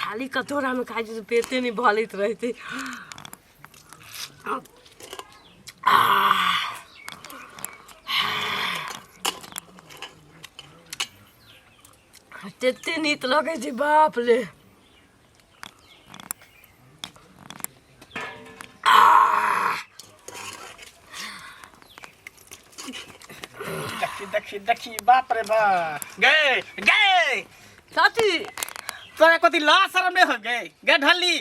थाली कटोरामे खाइ छै से पेटे नहि भरैत रहतै। तते नीक लगै छै बाप रे। देखी देखी देखी, बाप रे बाप, गए गए। कथी? तोरा कथी ला शरम नहीं हो गए गए ढल्ली?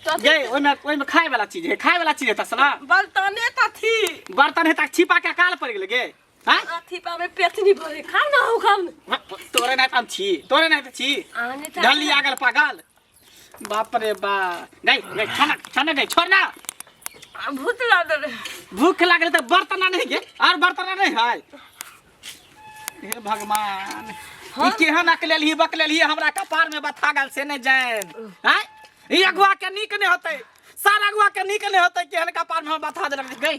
गए, ओइमे ओइमे खाए वाला चीज है, खाए वाला चीज है तसला। बर्तने तथी। बर्तन है तक छिपा के काल पड़ गेल गे। हाँ? अथी पामे पेट नहीं भरे, खा ना हो खा ना। तोरे नहीं हम छी, तोरे नहीं छी। आने त ढल्ली आगल पागल, बाप रे बा। गई गई, छना छना गई, छोड़ ना। भूख लागल रहे। भूख लागल त बर्तन नहीं गे, और बर्तन नहीं है। हे भगवान, ई केहन अकलेल ही बकलेल ही हमरा कपार में बथा गेल से नहीं जान। हैं, ई अगुआ के नीक नहीं होते, सारा अगुआ के नीक नहीं होते, केहन कपार में हम बथा देलक गई।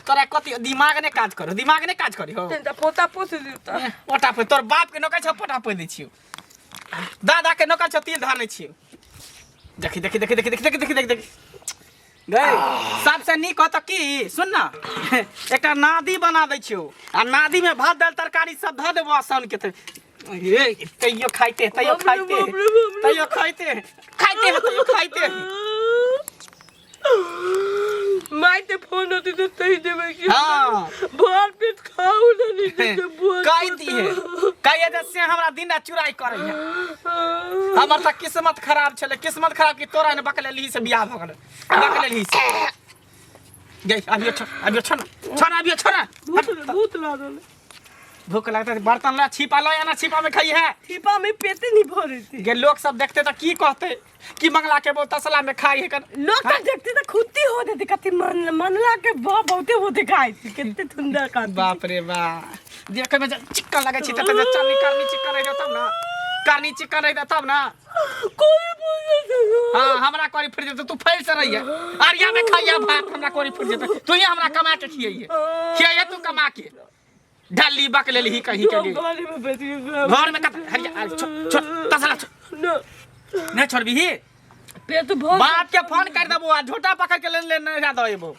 तोरा कथी दिमाग ने काज करो, दिमाग ने काज करी हो। तनिटा पोता पोस दियौ। पोटा पे तोर बाप के नौकर छौ, पोटा पे दै छियौ, दादा के नौकर छौ, तिल धानै छियौ। देखी देखी देखी देखी देखी देखी देखी देखी देखी गई। सबसे नीक होत की सुन ना, एकटा नादी बना दै छियौ आ नादी में भात दाल तरकारी सब धऽ देबो आसान के ते ए तैयो खाइते, तैयो बाप रे खाइते, बाप रे बाप रे। तैयो खाइते खाइते, तैयो खाइते। माय ते फोन होती तो तही देबै कि हाँ। भर पेट खाऊ ना नहीं देते बुआ। कहि दिहे, कहिए जे से हमरा दिन रात चुराई करै है। हमर तऽ किस्मत खराब छलै, किस्मत खराब कि तोरा ने बकलेलही से बियाह भऽ गेलै, बकलेलही से गई। अभियो छोड़, अभियो छोड़ ना, छोड़ ना, अभियो छोड़ ना। भूख भूख लागल। भूख लगता है, बर्तन ला छिपा लो या ना छिपा में खाई है। छिपा में पेटे नहीं भरे थे। गे लोग सब देखते तो की कहते कि मंगला के बहुत तसला में खाई है कन। लोग तो देखते तो खुद ही होते थे कथी मन मनला के बहुते होते खाई थी, कितने सुंदर खाती। बाप रे बा, देखे में जब चिक्कन लगे छी त चलनी करनी चिक्कन रह तब ना, करनी चिक्कन रह तब ना। कोई बोले तो हाँ, हमरा कोरी फुर जेतौ, तू फैल से रहिए अरिया में खाइया भात, हमरा कोरी फुर जेतौ, तू ही हमरा कमा के खियाइए खियाइए तू कमा के। ढल्ली बक लेली कहीं के हम घर में बैठ के घर में कत हरिया अरे छोड़ छोड़ तसला छोड़। ना। नहीं छोड़बी पेट भर। बाप के फोन कर देबो आ झोटा पकड़ के ले ले, नहीं रा दो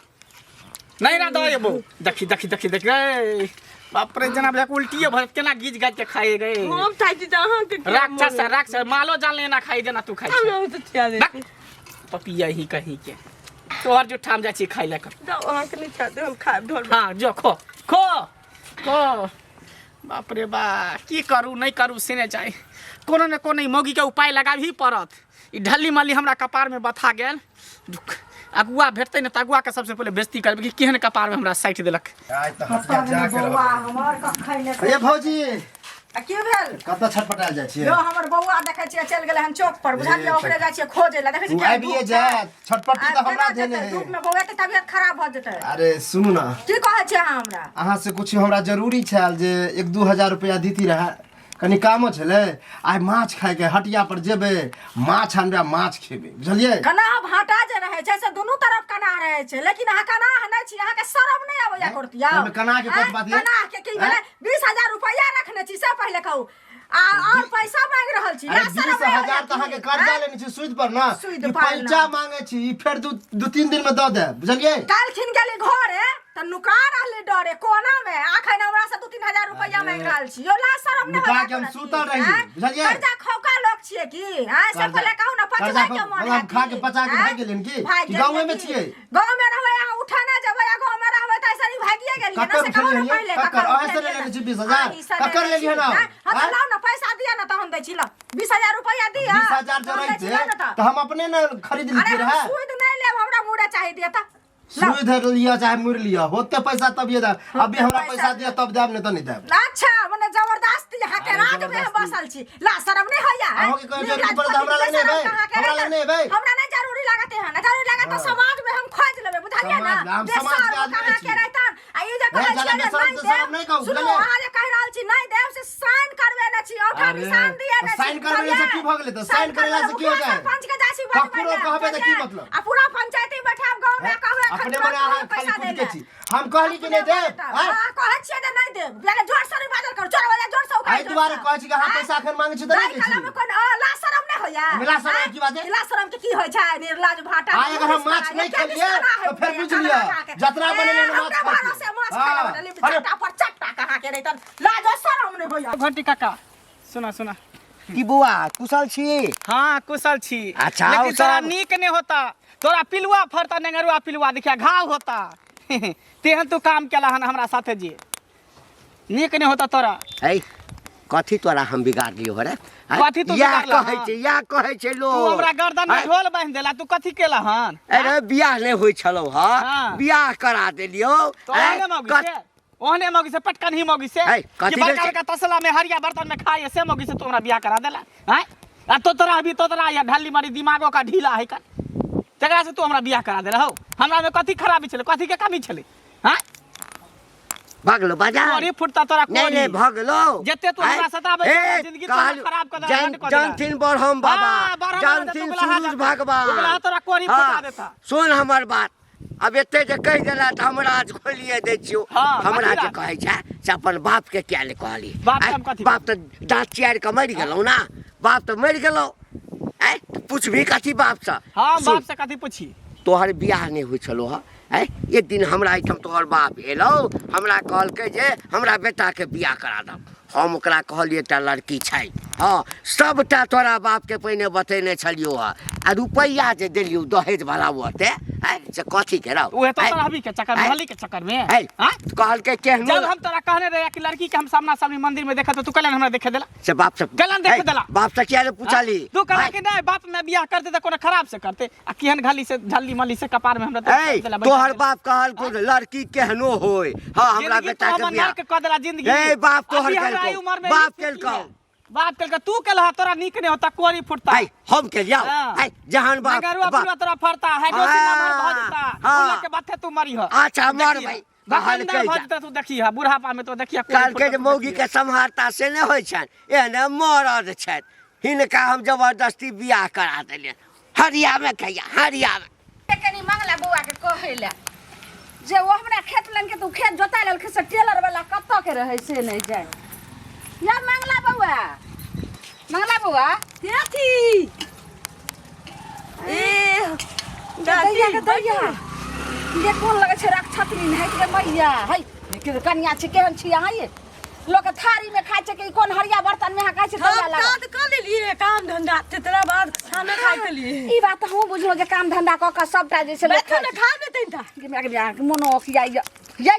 नहीं रा दो एबो। देखी देखी देखी देखी रे बाप रे, जना बुझा उल्टिए भर केना गीज गाज के खाए गए। हम खाइ छी तऽ अहाँके की राक्षस मोन? है, राक्षस मालो जान लेना खाई देना तू खाई। हम तऽ खिया दै छी। पपिया ही कहीं के तोहर जो ठाम जाइ छी खाइ लए कर। जाउ, अहाँके नहि खा देब, हम खायब ढोल। हाँ जो खो खो खो। बाप रे बा, की करू नहीं करू से नहीं चाही, कोनो ने कोनो ई मौगी के उपाय लगाबही पड़त। ई ढल्ली मल्ली हमरा कपार में बथा गेल, अगुआ भेटतै ने तऽ अगुआ के सबसे पहिले बेइज्जती करबै कि केहन कपार में हमरा साटि देलक। आइ तऽ हटिया जा के बौआ रहबै। हमर कखन ने ए भौजी। आ की भेल? कतऽ छटपटायल जाइ छियै? यौ हमर बौआ देखै छियै चलि गेलै हन चौक पर, बुझलियै? ए, ओकरे जाइ छियै खोजै लए, देखै ओ छियै केहन आबिए धूप छै। जायत, छटपटी आ तऽ हमरा केना धेने जेतै? है। धूप में बौआ के तबियत खराब भऽ जेतै। अरे सुनू ना। की कहै छियै अहाँ हमरा? अहाँ से कुछ हमरा जरूरी छल जे 1-2 हजार रुपया दीती रहे, कनि कामो छलै। आइ माछ खाइके हटिया पर जेबै, माछ अनबै, माछ खेबै, बुझलियै? कनाह भाटा जे रहै छै से दुनू तरफ कनाह रहै छै, लेकिन अहाँ कनाह नहि छी। अहाँके शरम नहि आबैया कुर्तिया? एहिमे कनाह के कथी बात यै? कनाह के की भेलै? 20,000 रुपया रखने छी से पहिले कहू, आ और पैसा मांगि रहल छी। अरे लाज शरम बीस नहि हजार होइया तऽ अहाँके की? कर्जा आँय? लेने छी सूद पर ना। सूद ई पर ना। पैसा मांगे छी, ई फेर दू दू तीन दिन में दऽ देब, बुझलियै? काल्हिखिन गेली घरे तऽ नुका रहली डरे कोना में, अखन हमरा से 2-3 हजार रुपया मांगि रहल छी। यो लाज शरम नहि नुका होइया के हम तोरा की? सुतल रहियै, आँय? बुझलियै? कर्जा खौका लोक छियै की? आँय, से कर्जा- पहिले कहू ने, कर्जा पचबै के खौ- मोन मतलब हैत खा की? के पचा के आँय? भागि गेलियैन की? भागि कि गेलियै गाँवे में की? छियै? गाँव में रहबै अहाँ, उठेने जेबै आ गाँव में रहबै तऽ ऐसे ही भागिए गेलियै ने, ककर से कहू ने उठेलियै? पहिले, ककर? ककर अहाँ से उठेलियै लेने ने? छी 20,000? अहीं से ककर लेने लेलियै छी, ने? आँय? हाँ तऽ आँय? लाउ ने पैसा दिअ ने तहन दै छी, लाउ 20,000 रुपया दिअ। 20,000 जे तहन दै छी, रहितै लाउ ने तऽ। तऽ हम अपने ने खरीद अरे लितियै हम रहए। सूद नहि लेब, हमरा मुड़े चाही, दिअ तऽ लाउ। सुई धर लिअ चाहे मुड़ लिअ, होते पैसा तभिए देब। अभी हमरा पैसा पैसा दिअ तब देब, नहीं तऽ नहीं देब। अच्छा, मने जबरदस्ती अहाँ के अरे राज में हम जबरदस्ती। बसल छी। ला शरम नहीं होइया? अहूँ के कोनो जरूरी पड़त हमरा लग नहीं एबै? हमरा लग नहीं एबै? हमरा नहीं जरूरी लागत है ना, जरूरी लागत तो समाज में हम खोज लेबै, बुझलियै ना? समाज में, हम जे समाज के शर्म आदमी अहाँ छी। के रहितन आ ई जे कहै जादा छियै जे बेशरम नहीं तऽ शरम देब, नहीं कहू, सुनू, बुझलियै? अहाँ जे कहि रहल छी नहीं देब से साइन करबे ने छी, औठा अरे, निशान दिए ने तऽ छी। साइन करबेला से की भऽ गेलै? तऽ साइन करेला से की हो मुखिया जाए? सरपंच के जाइ छी बजबै ककरो लए, कहबै तऽ की बुझलियै? मतलब? आ पूरा पंचायती बैठाब गाँव में, कहबै एखन अपने तुरंत मने अहाँ पैसा खाली दै खुद के लए। छी। हम कहली कि नहीं देब? आँय? हाँ, कहै छियै जे नहि देब, यानी जोर से नहि बाजल करू, जोर बजा, जोर से उखाड़। एहि दुआरे कहै छी कि अहाँ पैसा एखन मांगै छी तऽ नहि दै छी। कलम कोन ला शरम नहि होइया? होइया मिला शरम की बात है? मिला शरम के की होइ छै निर्लाज भाटा आइ अगर हम माछ नहि खेलियै तऽ फेर बुझि लिअ जतरा बनेले ने माछ खाइ भरोसे छी। माछ हाँ। खाइ ला बनले अरे चट्टा पर चट्टा कहाँ के रहितन लाजो शरम नहि होइया घंटी काका सुना सुना की बौआ कुशल छी हाँ कुशल छी अच्छा, लेकिन और तोरा सब? नीक नहीं होता तोरा पिलुआ फरता नेंगरुआ पिलुआ देखिया घाव होता तेहन तू काम केला हन हमरा साथे जी नीक नहीं होता तोरा है कथी तोरा हम बिगाड़ लियो रे हैं? कथी तू इएह बिगाड़ला कहै हँ? छै इएह कहै छै लोग तू हमरा गर्दन में हैं? ढोल बांधि देला तू कथी केला हन अरे बियाह नहि होइ छलौ हँ हाँ। बियाह करा देलियौ तो हैं? ओहने मौगी कथ- से ओहने मौगी से पटकन ही मौगी से है, कि कथी बड़का भेल छै? बड़का तसला में हरिया बर्तन में खाए से मौगी से तू हमरा बियाह करा देला हैं आ तो तोरा अभी तो तोरा या ढल्ली मारी दिमागो का ढीला है का तकरा से तू हमरा बियाह करा देला हो हमरा में कथी खराबी छलै कथी के कमी छलै हैं भगलो बाजार कोरी फुटता तोरा नहीं कोरी नहीं भगलो जते तू हमरा सताबै ए, जिंदगी तोरा कहल- खराब कऽ देला, जन- हट कऽ देला। जानथिन बरहम बाबा हाँ, बरहम बाबा जानथिन तऽ उगलाहा सूरज जाता। भगवान उगलाहा तोरा कोरी फुटा देता। सुन हमर बात अब एते जे कहि देला तऽ हमरा आज खोलिए दै छियौ हाँ, हमरा कथी जे बात? कहै छै से अपन बाप के किया नहि कहली बाप के आँय, हम कथी बाप तऽ दाँत चियारि कऽ मरि गेलौ ना बाप तऽ मरि गेलौ आँय तऽ पुछबही कथी बापसँ हाँ सुन, बाप से कथी पूछी तोहर बियाह नहि होइ छलौ हँ आँय एक दिन हमरा एहिठाम तोहर बाप एलौ हमरा कहलकै जे हमरा बेटाके बियाह करा दब हम ओकरा कहलियै एकटा लड़की छै हँ सभटा तोरा बापके पहिने बतेने छलियौ हँ आ रुपैआ जे देलियौ दहेज वाला ओते आँय से कथीके रौ उहे तो आँय? तोरा के चक्कर में आँय? हली के चक्कर में आँय? हाँ? कहलकै केहनो जब हम तोरा कहने रहे कि लड़की के हम सामना सामनी मंदिर में देखा तो तू कहलन हमरा देखे देला से बाप से गलन देख आँय, देला। बाप से किया ने पूछली तू कहला आँय? कि नहीं बाप में बियाह करते तो कोनो खराब से करते आ केहन घाली से झल्ली मल्ली से कपार में हमरा तो ऐ देला, बैठा तोहर देला। बाप कहलको जे लड़की केहनो होय हाँ हमरा जिंदगी बेटा तो के हमर बियाह नर्क कऽ देला जिंदगी ए, बाप तोहर अभी हमरा केलकौ, ई उमर में बाप ई स्थिति केलकौ। है। बाप केलकौ तू केलहा तोरा नीक नहीं होता कोरी फुटता ऐ हम केलियौ हाँ। ऐ जहन बाप नगरुआ बाप पुरुआ तोरा फरता हाइड्रोसिन नमहर भऽ जेता हाँ। उला के बाथे तू मरी ह अच्छा, मर भाई। भगवान कहलकै भऽ जा। जेता तू देखी ह बुढ़ापा में तो देखिया कोरी कहलकै फुटता जे तू मौगी देखिहे। के सम्हारता से नहि होइ छनि एहने मरद छथि हिनका हम जबरदस्ती बियाह करा देलियनि हरियामे खैया हरियामे कनी मंगला बौआ के कहै लए जे ओ हमरा खेत लग के तू खेत जोता लेलकै से टेलर वाला कतऽ के रहै से नहि जाय या मंगला बौआ मंगला बौआ अथी ए दैया के दैया ये कोन लगै छै रक्षत्री नहि के मैया है के कनिया छै केहन छी अहाँ ये लोक थारी में खाइ छै कि कोन हरिया बर्तन में अहाँ खाइ छै हम तहिया लागल काज कऽ लेलिए काम धंधा तेकरा बाद खाना खाइ के लिए ई बात हमहूँ बुझलहुँ जे काम धंधा कऽ कऽ सबटा जे छै लोक बैठो खाइ ने खा लेतै ता गे माय गे माय, मोनो ओकियाइए यै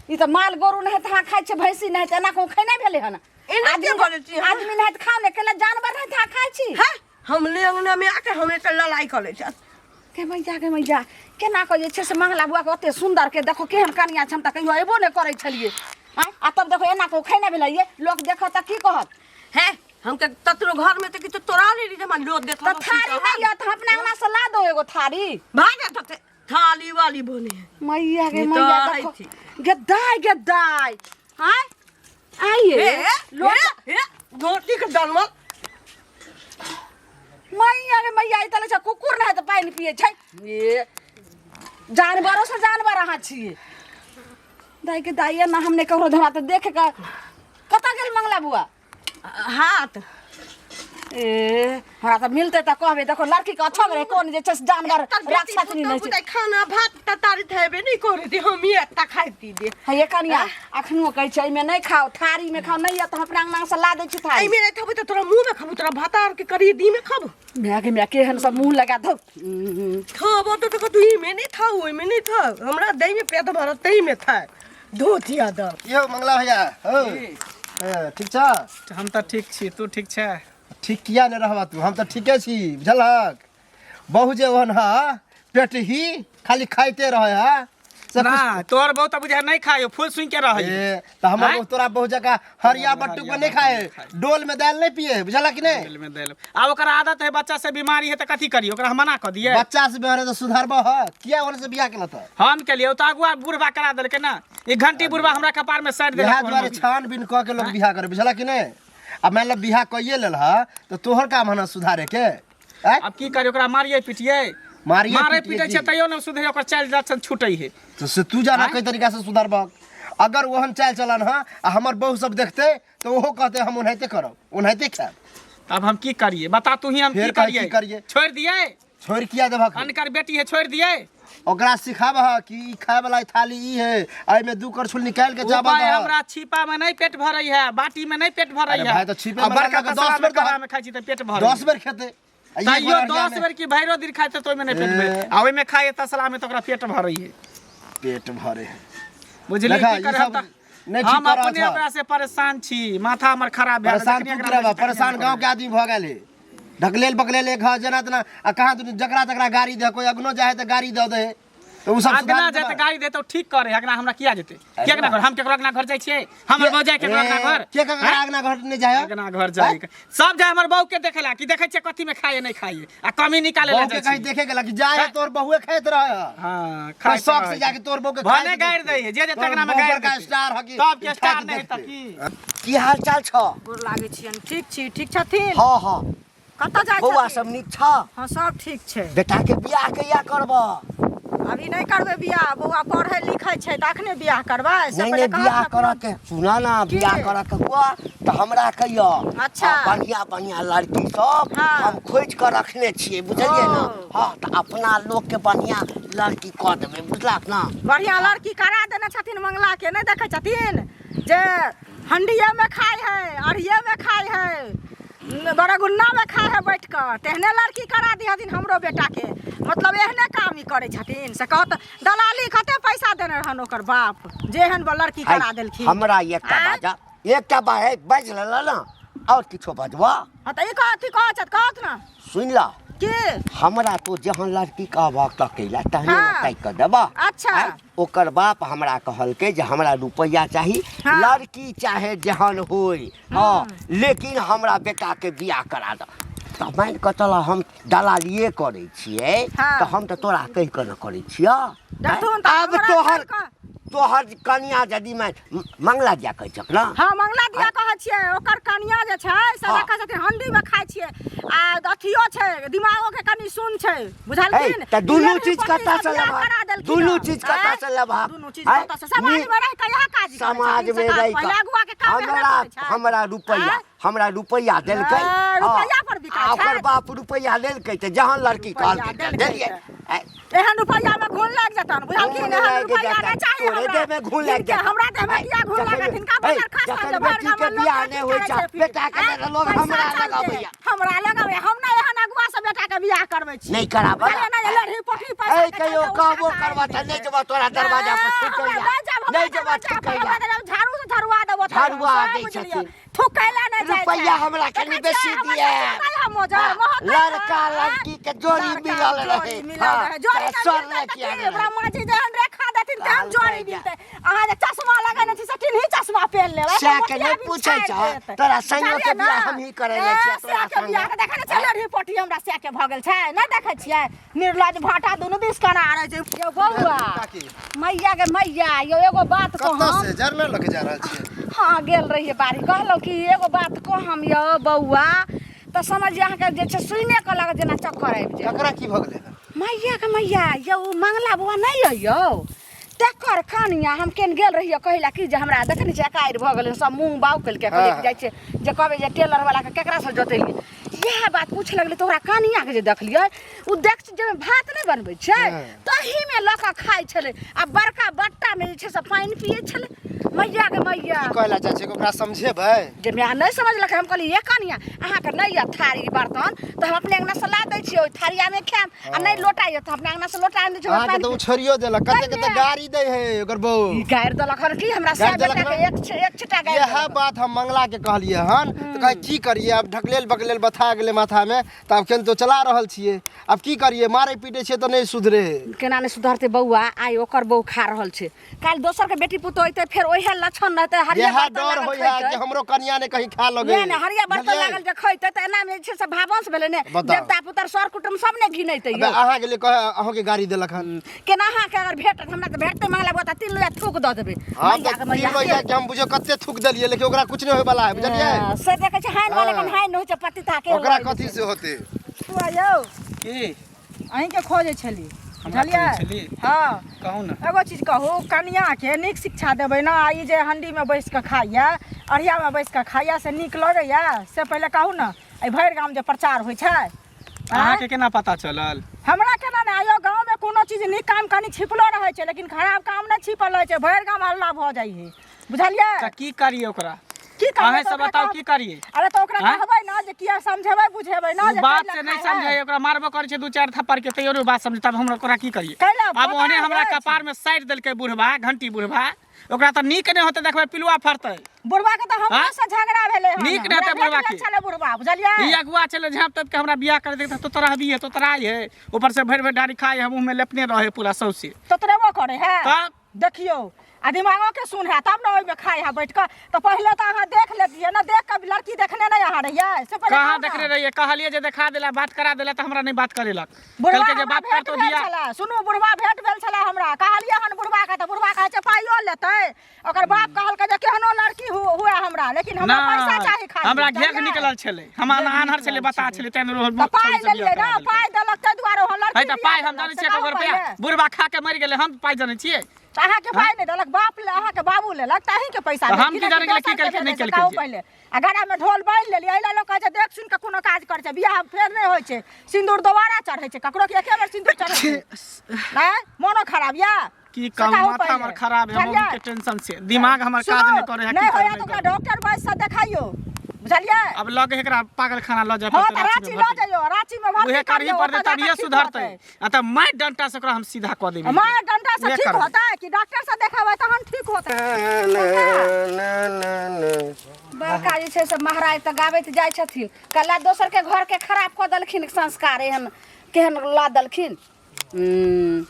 ई तऽ माल गोरु नहि तऽ अहाँ खाइ छै भैंसी नहि तऽ एना कहूँ खेनाइ भेलै हन एना आदमी के बजै छी अहाँ? आदमी नहि तऽ खाउ ने केला जानवर नहि तऽ अहाँ खाइ छी हैं हम ले अंगना में आके हमे तऽ लड़ाई कऽ लै छी गे मैया गे मैया केना कऽ जे छै से मंगला बुआ के ओते सुन्दर के देखो केहन कनिया छै हम तऽ कहियो अयबो नहि करै छलियै आँय आ तब देखो एना कऽ खेनाइ भेलै ये लोक देखत तऽ की कहत हैं हम के ततरो घर में तऽ किछु तोड़ा लेली जे हमरा लोग देख तऽ थारी नहि यऽ तऽ अपना अंगना से ला दो एगो थारी भाग जा तऽ थाली वाली बने मैया गे ई तऽ मैया आइ देखो छी। गे दाय गे दाय आँय आइए हे लोक हे धोती के जानवर मैया रे मैया ई तऽ लगै छै कुकुर नहि तऽ पानि पियै छै ए जानवरो से जानवर अहाँ छियै दाइ के दाइ ना हम नहि ककरो धरा तऽ देख कऽ कतऽ गेल मंगला बुआ हाथ ए हमरा तऽ मिलतै तऽ कहबै देखो लड़की के अच्छा रहे कोन जे छै से जानवर राक्षस नहि छै खाना भात तरकारी थेबे नहीं करे दी हम ही एत्ता खाइती दे हे कनिया अखनो कहै छै एहिमे नहि खाओ थारीमे खाओ नहि यऽ तऽ हम अपना अंगना से ला दै छी थारी एहिमे नहि खेबू तऽ तोरा मुँह में खेबू तोरा भात आर के करी दी में खेबू माय गे माय केहन सब मुँह लगा धौ खाबो तो तो ई में नहीं था ओहि में नहीं था हमरा दही में पेट भरत तही में था धोतिया दर यौ मंगला भैया हौ ए, ठीक छ हम तऽ ठीक छी तू ठीक छै ठीक किया नहि रहबा तू हम तऽ ठीके छी बुझलहक बहु जे ओहन ह पेटही खाली खाइते रहे है से ना तोहर बहुत बुझा नहीं खायो फूल सुन के रह ए तऽ हमर आँय? बहु तोरा बहु जकाँ हरिया बट्टुक में नहीं खाए डोल में दालि नहीं पिए बुझलक कि नहीं दिल में देल आ ओकर आदत है बच्चा से बीमारी है तऽ कथी करी ओकरा हम मना कऽ दिए बच्चा से बिहार तऽ सुधरबह ह किया ओने से बियाह केलक तऽ हम केलिए ओ तऽ अगुआ बुढ़बा करा देलकै ना ई घंटी बुढ़बा हमरा कपार में सैट इएह देलक दुआरे छानबीन कऽ के लोग बियाह करे बुझलक कि नहीं आ मान लो बियाह कइए लेल ह तऽ तोहर काम है ना सुधारे के आँय? अब की करी ओकरा मारिए पिटिए मारिए मारे पिटिए पीटे की? छै तैयो न सुधरे ओकर चाल लक्षण छूटै है तो से तू जाना कई तरीका से सुधरबक अगर ओहन चाल चलन ह आ हमर बहू सब देखते तो ओहो कहते हम ओनाहिते करब ओनाहिते खायब तब हम की करिए बता तू ही हम फेर की कहै की करिए करियै? छोड़ दिए छोड़ि किया देबहक अनकर बेटी है छोड़ दिए ओकरा सिखाबह कि ई खाय वाला थाली ई है एहिमे दू करछुल निकालि के चावल उपाय दहक। हमरा छिपा में नहीं पेट भरै है बाटी में नहीं पेट भरै अरे है भाई, तऽ छिपे आ में बड़का लगा कऽ तसला 10 में बेर कड़ा दहक। में खाइ छी तऽ पेट भरै 10 बेर खेतै आ एक तैयो बेर अरिया 10 में बेर की भैरो दिन खाइ तऽ ओहिमे नहीं पेट भरै आ ओहिमे खाइ तसला में तऽ ओकरा पेट भरै है पेट भरे है बुझली देखा, की ई करब सब तऽ नहि ठीक हम कऽ रहल अपने छह। ओकरा से परेशान छी माथा हमर खराब भए गेल परेशान जखनी तू एकरा की रहबह बेसी तखनी परेशान हम गाँव के आदमी भऽ गेल हे ढकलेल बकलेल एक हँ जेना तेना आ कहाँ तू जकरा तकरा गाड़ी दे कोई अगनो जाए तऽ गाड़ी दऽ दे तऽ ओ सब अगना सुधार जाए तऽ देबै। गाड़ी दे तऽ ठीक करे अगना हमरा किया जेतै के अगना घर हम केकरो अगना घर जाइ छियै हमर बहू जाय केकरो अगना घर के ककरा हैं? अगना घर नहि जाए अगना घर जाय सब जाय हमर बहू के देखेला कि देखै छियै कथी में खाइए नहीं खाइए आ कमी निकाले ला बहू के जाइ कहीं छी देखे गेला कि जाए हैं? तोर बहुए खाइत रहे है हां कोई शौक से जाके तोर बहू के भने खाइत गारि देखतै। दै है जे जे तोर तगना में बहू गारि बड़का देतै। स्टार हकी तब के स्टार नहीं त की की हाल चाल छ गोर लागै छियनि ठीक छी ठीक छथिन हाँ हाँ कतऽ जाइ बौआ छथिन सब नीक छ हँ सब ठीक छै बेटा के बियाह कहिया करब अभी नहि करबै बियाह बौआ पढ़ै लिखै छै तऽ अखने बियाह करबै से नहीं पहिले नहीं कहत बियाह ने करऽ के सुना ना की? बियाह करऽ के हुआ तऽ हमरा कहियो अच्छा। आ, बढ़िया बढ़िया लड़की सब हाँ। हम खोजि कऽ रखने छियै बुझलियै ने ओ। हाँ तऽ अपना लोक के बढ़िया लड़की कऽ देबै बुझलक ना बढ़िया लड़की करा देने छथिन मंगला के नहि देखै छथिन जे हंडिये में खाइ है अरिये में खाइ है बड़गुन्ना में खाइ है बैठ कऽ तेहने लड़की करा दी हथिन हमरो बेटा के मतलब एहने काम ई करै छथिन से कहत दलाली कते पैसा देने रहन ओकर बाप जेहन लड़की करा देलखिन हमरा एकटा आँय? बाजा एकटा बाज बाजि लेलऽ ने आओर किछो बजबऽ हँ तऽ ई कथी कहै छथि कहत ने सुनि लऽ की हमरा तो जहन लड़की कहबह तकैला तहने ने हाँ। ताकि कऽ देबह अच्छा। आँय? ओकर बाप हमरा कहलकै जे हमरा रुपैआ चाही हाँ। लड़की चाहे जेहन होय हँ लेकिन हमरा बेटाके बियाह करा दऽ तऽ मानि कऽ चलऽ हम दलालिए करै छियै हाँ। तऽ हम तऽ तोरा कहि कऽ ने करै छियह देखथुन तऽ आब हमरा तोहर कहि कऽ- तोहर कनिया यदि मैं मंगला दिया कहै छक ने हाँ मंगला दिया कहै छियै ओकर कनिया जे छै से हाँ। देखै छथिन हंडी में खाइ छियै आ अथियो छै दिमागो के कनि सुन छै बुझलखिन है, तऽ दुनू ई चीज पति कतऽ से से बियाह लेबहक? करा देलखिन दुनू हँ। चीज कतऽ आँय? से लेबहक? दुनू चीज आँय? कतऽ से समाज नी- में रहि कऽ इएह काज करै समाज छथिन, में से रहि पहिले कऽ अगुआ के काम एहने हमरा करै छै। हमरा रुपैआ आँय? हमरा रुपैआ देलकै ए, रुपैआ पर बिकाइ आ ओकर छै। बाप रुपैआ लेलकै तऽ जहन लड़की रुपैआ कहलकै तऽ देलकै देलियै तऽ। आँय, एहन रुपैआ में घुन लागि जेतन बुझलखिन घुन एहन लागि रुपैआ जेतन। नहि चाही तोरे हमरा देह में घुन लागि जिनके जेतन। हमरा देह में किया घुन जखन- लागत हिनका ऐ, बजार खा जखन जे भरि बेटी के गाममे लोक बियाह की नहि होइ करै छै, छै फिर? बेटा के आँय? लेल लोग पैसा हमरा लग चलतै। अबैया। हमरा लग अबैया हम नहि एहन अगुआ से बेटा के बियाह करबै छी नहि कराबऽ बुझलियै ने जे लड़ही पोठी पैसा ऐ के कहियो चलते कहबो उठा कऽ करबऽ आनि तऽ नहि देतै। जेबऽ तोरा दरवाजा पर ए, छुटैया हमरा नहि जायब, हमरा नहि जेबऽ दरवाजा पर, छुटैया हमरा दरवाजा झाड़ू से झरुआ देबो तोरा, झरुआ सएह दै बुझलियै। छथिन। थुकैला नहि जाइ छै। रुपैआ हमरा कनि देखै बेसी छियै, हमर दिअ। ससुर नहि है मोजर, महत नहि है, लड़का लड़की के जोड़ी लड़का मिलल जोड़ी रहे मिलल रहे। जोड़ी हाँ, नहि सर मिलतै तऽ किया की? नहि ब्रह्मा जी जेहन रेखा देथिन तेहन जोड़ी मिलतै। अहाँ जे चश्मा लगेने छी से किन्ही चश्मा पहिन लेबै। सएह के मोतिया नहि बिन पूछै छाड़ि छह। देत। तोरा संगे के बुझलियै ने? बियाह हमही करै ले ए, छियै, तोरा सएह के बियाह संगे। के देखै नहि छियै, लड़ही पोठी हमरा सएह के भऽ गेल छै। नहि देखै छियै? निर्लज भाटा दुनू दिस कना रहै छै। यौ बौआ काकी मैया के मैया यौ एगो बात कतऽ कहम से जरना लऽ के जा रहल छियै हाँ गेल रहियै बाड़ी कहलहुँ कि एगो बात कहम यौ बौआ तऽ समझ अहाँके जे छै सुने कऽ लागत जेना चक्कर आबि जायत ककरा की भऽ गेलै हन? मैया के मैया यौ ओ मंगला बौआ नहि अइ यौ तकर कनिया हम केन गेल रहियै कहै कि जे हमरा देखै नहि छियै एकारि भऽ गेलै सब मुँह बाउ केलकै कहलियै कि हाँ। जाइ छियै जे कहबै जे टेलर वाला के केकरा से जोतेलियै इएह बात पूछे लगलै तऽ ओकरा कनियाके जे देखलियै ओ देख जाहिमे भात नहि बनबै छै हाँ। तहीमे लऽ कऽ खाइ छलै आ बड़का बट्टामे जे छै से पानि पियै छलै मैया के मैया की कहै लए चाहै छियै कि ओकरा समझेबै जे माय नहि समझलक हम कहलियै ये कनिया अहाँके नहि यऽ थारी बर्तन तऽ हम अपने अङ्गनासँ ला दै छियै ओहि थारियामे खायब आ नहि लोटा यऽ तऽ अपने अङ्गनासँ लोटा आनि दै छियै अहाँके तऽ ओ छोड़ियो देलक कते कते गाड़ी दै है ओकर बहू ई गारि देलक हन की हमरा गारि सए देलक बेटाके हन? एक एक छिटा गारि इएह देलक बात हम मंगला के कहलियै हन तऽ कहै की करियै आब ढकलेल बकलेल बथा गेलै माथामे तऽ आब केन तो चला रहल छियै आब की करियै मारै पीटै छियै तऽ नहि सुधरे है केना नहि सुधरतै बौआ आइ ओकर बहू खा रहल छै काल्हि दोसरके बेटी पुतोह अयतै फेर ओहे लक्षण रहतै हरियर इएह बर्तन डर लागल होइए खैतै। कि हमरो कनिया ने कहीं खा लगे नहि नहि हरियर बर्तन बुझलियै? लागल जे खैतै तऽ एनामे जे छै से भावंश भेलै ने बताउ। देवता पुतर सर कुटुम्ब सब ने घिनैतै अबे यौ अहाँके लिए कहे अहाँके गाड़ी देलक हन केना अहाँके अगर भेटत हमरा तऽ भेटतै मंगला बौआ तऽ तीन लोहिया थूक दऽ देबै हम मैया तऽ के तीन मैया लोहिया के हम बुझियौ कते थूक देलियै लेकिन ओकरा कुछ नहि होय वाला है बुझलियै हँ, से देखै छै हाइन वाला कन हाइन होइ छै पतिता के ओकरा कथी से होते बौआ यौ की अहीँके खोजै छली हमरा बुझलियै खोजै छली? हँ कहू ने एगो चीज कहू कनियाके नीक शिक्षा देबै ने आ ई जे हण्डीमे बैस कऽ खाइए अढ़ियामे बैस कऽ खाइए से नीक लगैए से पहिले कहू ने एहि भरि गाम जे प्रचार होइ छै अहाँके केना पता चलल हमरा केना नहि आयो गाँवमे कोनो चीज नीक काम कनि छिपलो रहै छै लेकिन खराब काम नहि छिपल रहै छै भरि गाम हल्ला भऽ जाइ है बुझलियै तऽ की करिए ओकरा की करबै अहें तऽ से ओकरा बताउ कहब- की करिए अरे तऽ ओकरा आँय? कहबै ना जे किया समझेबै बुझेबै ना ओ जे बात कैला से नहीं खाइ है। समझे ओकरा मारबो करै छै दू चारि थप्पड़ के तैयो बात समझे तब हमरा ओकरा की करिए कैला आब पता ओहने हमरा अछि। कपार में साटि देलकै बुढ़बा घंटी बुढ़बा ओकरा तऽ नीक नहि होतै देखबै पिलुआ फड़तै बुढ़वा के तऽ हमरो आँय? से झगड़ा भेलै हन नीक नहि हमरा हेतै बुढ़वा भेट गेल के। छलै बुढ़वा बुझलियै ई अगुआ छलै झाँप तोप के हमरा बियाह कर देते तो तरहबी है तो तराई है ऊपर से भरि भरि डारी खाए है मुँह में लेपने रहे पूरा सौसे तोतरेबो करे है तब देखियौ आ दिमागो के सुन है तब ने ओहिमे खाइ है बैठ कऽ तऽ पहिले तऽ अहाँ देख लेतियै ने देख कऽ लड़की देखने नहि अहाँ रहियै से पहिले कहाँ कहू ने। देखने रहियै कहलियै जे देखा देला बात करा देला तऽ हमरा नहि बात करेलक बुढ़वा कहलकै जे हमरा बात भेंट करतो भेल बियाह छलै सुनू बुढ़वा भेंट भेल छलै हमरा कहलियै हन बुढ़वा के तऽ बुढ़वा कहै छै पाइयो लेतै ओकर बाप कहलकै जे केहनो लड़की हुए हमरा लेकिन हमरा पैसा चाही खाली हमरा घेघ बुझलियै? निकलल छलै हम आन्हर छलै बता छलै तैं रोहन तऽ पाइ लेलियै ने पाइ देलक ताहि दुआरे ओहन लड़की है तऽ पाइ हम जानै छियै से ककर कहू रुपया पहिले। बुढ़बा खा के मरि गेलै हम पाइ जानै छियै तऽ अहाँके पाइ नहि देलक बाप ले अहाँके बाबू लेलक तऽ अहीँके पैसा तऽ हम भेल। की जानै गेलै, की दोसरके केलकै, नहि भेलै से केलकै कहू जे। पहिले आ गरामे ढोल बान्हि लेलियै एहि लए लोक कहै छै देख सुनि कऽ कोनो काज करै छै बियाह फेर नहि होइ छै सिन्दूर दोबारा चढ़ै छै ककरो के एके बेर सिन्दूर चढ़ै छै नहि मोनो खराब यऽ की से कहू कहू माथा पहिले। हमर खराब है बुझलियै? मौगी के टेंशन से दिमाग हमर काज सुनू, नहि करे है की नहि करू, होइए नहि तऽ ओकरा करू। डॉक्टर वैद्य से देखाइयो बुझलियै अब लग एकरा पागल खाना लऽ जाय हँ पड़तै तऽ रांची रांची में लऽ भर्ती। जइयो रांची में भर्ती उहे करही करियौ, पड़तै ओतऽ तभिए जाकऽ ठीक सुधरतै होतै। आ तऽ मारि डंटा से ओकरा हम सीधा कऽ देबै मार डंटा से उहे ठीक करबै। होतै कि डॉक्टर से देखेबै तहन ठीक होतै बड़का जे छै से महाराज तऽ गाबैत जाइ छथिन कला दोसरके घरके खराब कऽ देलखिन संस्कार एहन केहन ला देलखिन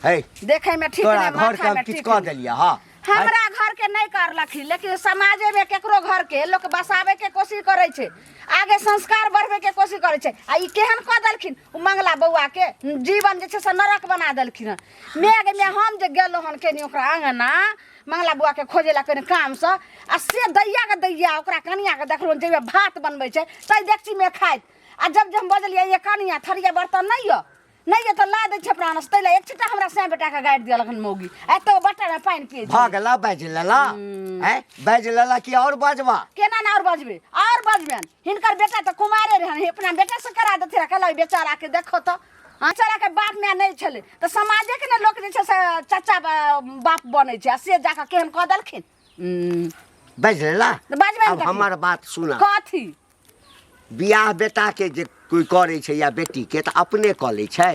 हे देखैमे ठीक तोरा नहि घर के हम माथामे किछु ठीक कऽ नहि। देलियै हँ हमरा घर के नहीं करलखिन लेकिन समाजे में केकरो घर के लोक बसावे के कोशिश करे छै आगे संस्कार बढ़बे के कोशिश करे छै आ ई केहन कऽ देलखिन ओ मंगला बौआ के जीवन जे छै से नरक बना देलखिन हन मेघ में हम जे गेलहुँ हन केनी ओकरा अंगना मंगला बौआ के खोजे ला कनी काम से आ से दैया के दैया ओकरा कनिया के देखलहुँ जाहिमे भात बनबै छै ताहि डेकची में खाइत आ जब जे हम बजलियै ये कनिया थरिया बर्तन नहि यऽ नहि ये तऽ ला दै छै प्राणस ताहि लए एक छिट्टा हमरा सैं बेटाके गाड़ि देलक हन मौगी एतऽ बट्टामे पानि पियै भऽ गेला बाजि लेला आँय बाजि लेला कि आओर बजबा केना ने आओर बजबै आओर बजबनि हिनकर बेटा तऽ कुमारे रहनि अपना बेटासँ करा देथिन कहलक बेचाराके देखो तऽ हँ बेचाराके बाप माय नहि छलै तऽ समाजेके ने लोक जे छै से चाचा बाप बनै छै आ से जाकऽ केहन कऽ देलखिन बाजि लेला तऽ बजबै आब हमर बात सुना कथी बियाह बेटाके जे कोइ करै छै या बेटीके तऽ अपने कऽ लै छै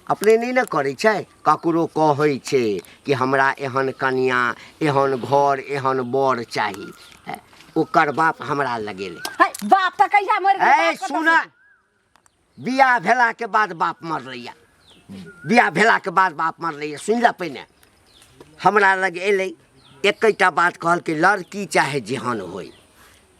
अपने नहि ने करै छै ककरो कहै छै कि हमरा एहन कनिआँ एहन घर एहन बर चाही ओकर बाप हमरा लगेलै है बाप तऽ कहिया मरि गेलै ए बाप कतऽ सुन बियाह भेलाके बाद बाप मरलैया बियाह भेलाके बाद बाप मरलैया सुनि ले पहिने हमरा लग एलै एकेटा बात कहलकै लड़की चाहे जेहन होइ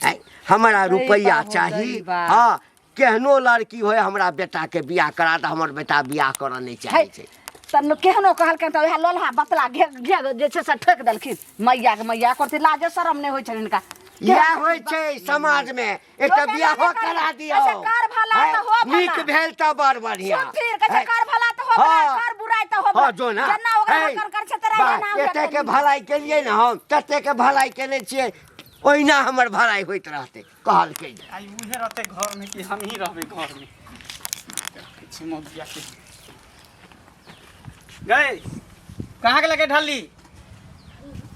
आँय हमरा रुपैआ बाबू, चाही गरीबा। हँ केहनो लड़की होय हमरा बेटाके बियाह करा दे हमर बेटा बियाह करऽ नहि चाहै छै तऽ केहनो कहलकनि तऽ वएह लोलहा बतला घे घे जे छै से ठोकि देलखिन मैयाके मैया करती लाजे शरम नहि होइ छनि हिनका इएह होइ छै समाजमे एकटा लोक बियाहो एना नहि करा करै। दियौ कहै छै, कर भला आँय, तऽ हो भला। नीक भेल तऽ बड़ बढ़िआँ सुनथिन कहै छै आँय, कर भला तऽ हो भला हँ। कर बुराइ तऽ हो हँ जो ना जेना ओकरा हे, कर कर छै तोरा वाह, एना ओकरा एतेके कर। भलाई केलियै ने हम ततेके भलाई केने छियै ओहिना हमर भलाई होइत रहतै कहलकै जे। आइ उहे रहतै घरमे कि हमही रहबै घरमे देखै छी मौगिया के गई कहाँ के लगे ढल्ली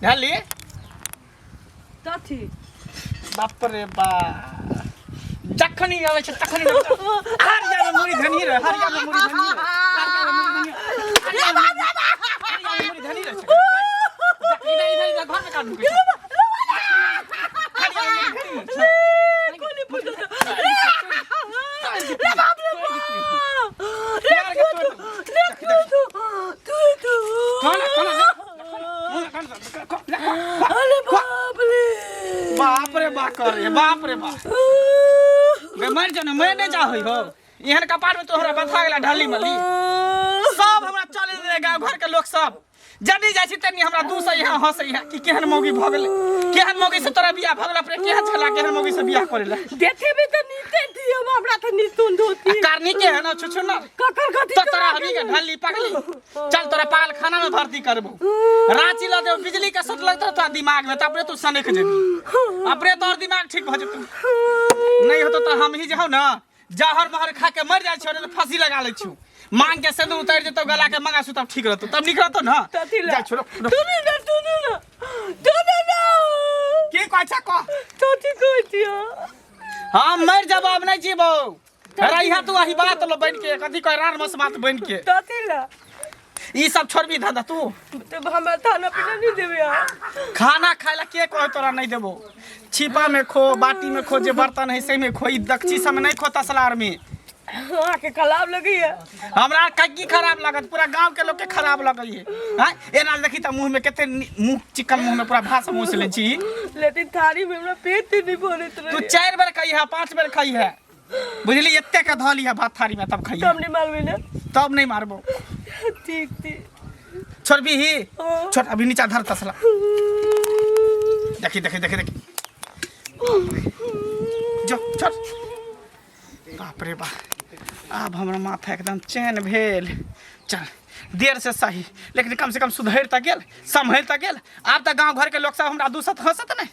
ढल्ली कथी बाप रे बा जखनी आबै छै तखनी हरिया में मुड़ी धनी रे हरिया में मुड़ी धनी रे हरिया में मुड़ी धनी रे हरिया में मुड़ी धनी रे जखनी इधर इधर घर में काट नुकै छै हरिया में मुड़ी धनी रे रे बाप रे बाप रे रे तू तू तू कौन कौन अरे बाप रे बाप रे बा कर रे बाप रे बा गे मर जो ने मैं नहीं चाहै हो एहन कपार में तोहरा बथा गेला ढली मली सब हमरा चले रहे गाँव घर के लोग सब जनी जाइ छी तनी हमरा दू सौ यहाँ हंसै है कि केहन मौगी भऽ गेलै केहन मौगी से तोरा बियाह भऽ गेला पर केहन छला केहन मौगी से बियाह करै ला देखे में तो नीते थी हम हमरा तो नीतुन धोती आ कारनी के है ना छुछु ना ककर कथी तो तोरा हमी के ढल्ली पगली चल तोरा पागल खाना में भर्ती करबो रांची ल देबो बिजली के सट लगतो तोरा दिमाग में त अपने तू सनक जेबी अपने तोर दिमाग ठीक भ जेतौ नहीं होतो तो हम ही जाओ ना जहर महर खा के मर जाइ छौ नहीं तऽ फांसी लगा लै छौ मांग के सिंदूर उतारि जेतौ गला के मंगा तब ठीक रहतौ तब नीक रहतौ ना कथी ला जा छोड़ो सुनू ना सुनू ना सुनू ना की कहै छ कह कथी कहै छियै हम मर जब अब नहीं जीबो रहिहा तू अही बात लो बन के कथी कह रार मस बात बन के कथी ला ई सब छोड़बी धंधा तू तो हमरा खाना पीना नहीं देबे अहाँ खाना खाए ला के कहे तोरा नहीं देबो छिपा में खो बाटी में खो जे बर्तन है से में खो ई दक्षी सब में नहीं खो तसलार में अहाँके खराब लगैया हमरा की खराब लागत पूरा गांव के लोग के खराब लगैए हैं एना देखी त मुंह में कते मुंह चिकन मुंह में पूरा भात मुंह से ले छी लेकिन थारी में हमरा पेट नहीं भरत तू रहे चार बेर खाई है पांच बेर खाई है बुझली एते के धऽ लिहा भात थारी में तब खाई तब नहीं मारबै ना तब नहीं मारबो ठीक ठीक छोड़बी ही हाँ। छोड़ अभी नीचा धर तसला देखी देखी देखी देखी जो छोड़ बाप रे बाप आब हमर माथा एकदम चैन भेल चल देर से सही लेकिन कम से कम सुधरि तऽ गेल सम्हरि तऽ गेल आब तऽ गाँव घरके लोक सब हमरा दूसत हंसत नहि।